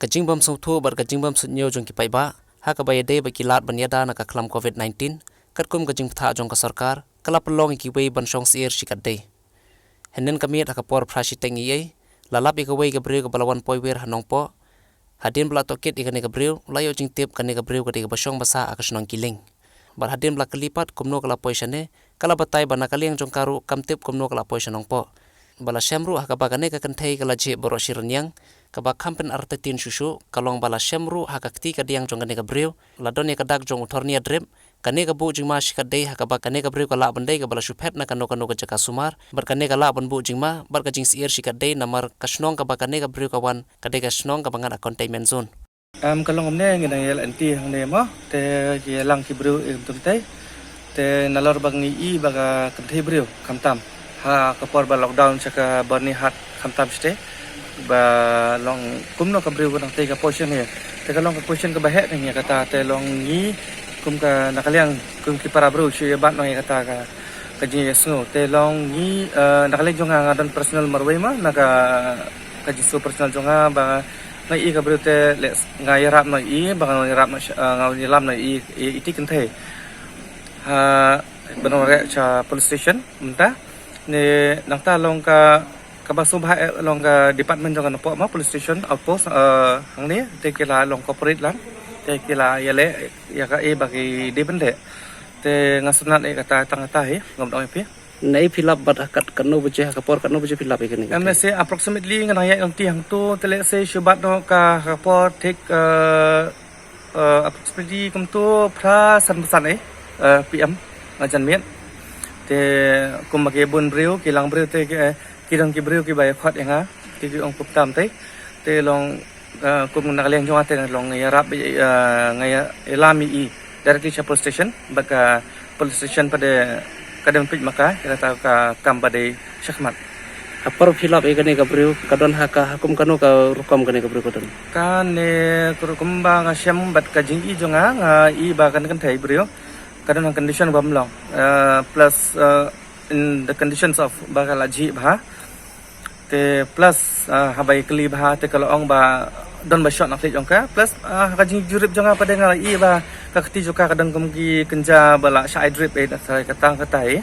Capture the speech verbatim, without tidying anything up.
Ka jingbym sngewthuh bad ka jingbym suidñiew jong ki paidbah ha kaba ïadei bad ki lad ban ïada na ka khlam covid nineteen, katkum ka jingbthah jong ka sorkar, ka la pynlong ïa kiwei ban shong syier shikatdei. Hynnin ka miet ha ka por phra shiteng eiei, la lap ïa kawei ka briew kaba la wan poi wir ha Nongpoh. Hadien ba la tohkit ïa kane ka briew, la ïoh jingtip kane ka briew ka dei kaba shong ba sah ha ka shnong Kiling. Bad hadien ba la kylli pat kumno ka la poi shane, ka la batai ba na ka liang jong ka ruh kam tip kumno ka la poi sha Nongpoh. Ba la shem ruh ha kaba kane ka kynthei ka la jhieh baroh shi rynïeng, kaba kham pynartatien shuh shuh, ka long ba la shem ruh ha ka kti ka diang jong kane ka briew, la don ïa ka dak jong u thornïa drip. Kane ka buh jingma shikatdei ha kaba kane ka briew ka lah ban dei kaba la shu phet na kano kano ka jaka sumar, bad kane ka lah ban buh jingma bad ka jingsyier shikatdei namar ka shnong kaba kane ka briew ka wan ka dei ka shnong kaba ngat ha containment zone. Am, ka long kumne, ngi dang ïaleh lynti hangne mo, te ki ïalang ki briew, em, tum tei. Te nalor ba ngi i ba ka kynthei briew khamtam ha ka por ba lockdown sha ka Byrnihat khamtam shatei, ba long kumno ka briew ba dang tei ka poi shane. Te ka long ka question kaba heh te ngi ïa kata, te long ngi kum ka na ka liang kum ki para briew shu ïa bat noh ïa kata ka, ka jingïasngew. Te long ngi, eh, na ka liang jong nga, nga don personal marwei ma, na ka, ka jingsngew personal jong nga ba nga i ka briew te leh nga ïarap noh i, ba nga ïarap noh, eh, nga ïalam noh i, i, iti kynthei. Ha, ban wan rek sha police station mynta. Ne nangta long ka, kaba sngewbha eh long ka department jong ka Nongpoh ma, police station outpost, eh, hangne, te ki la long cooperate lang. Te ki la ïaleh ïa kaei ba ki dei ban leh. Te nga sngewtynnat eh kata tang kata hi, ngam dang ïa phi. Naei phi lap bad ha kat katno baje, ha ka por katno baje phi lap ïa kane ka? Em, let's say approximately nga dang ïaid lynti hangto, te let's say shu bat noh ka, ha ka por thik, eh, eh, approximately kumto phra san basan eh, eh, P M, nga jan miet. Te kum ba ki bun briew, ki lang briew te ki, eh, ki don ki briew kiba ïa khot ïa nga, ki, ki ong kumta tei. Te long, eh, kum na ka liang jong nga te long ïarap, eh, nga ïa, ïalam i directly sha police station, bad ka police station pat de ka dang peit ma ka, ïa kata ka kam ba dei shakhmat. Ha por phi lap ïa kane ka briew, ka don ha ka, ha kum kano ka rukom kane ka briew ka don? Kane ka rukom ba nga shem bad ka jingi jong nga, nga i ba kane ka kynthei briew ka don ha condition bym long, eh, plus, eh, in the conditions of ba ka la jhieh bha. Te plus, ah, haba ïa kylli bha te ka la ong ba don ba short na khlieh jong ka. Plus, ah, ka jingjurip jong nga pat de nga la i ba ka kti jong ka ka don kum ki kynja ba la shah ai drip eh, na ka tang kata eh.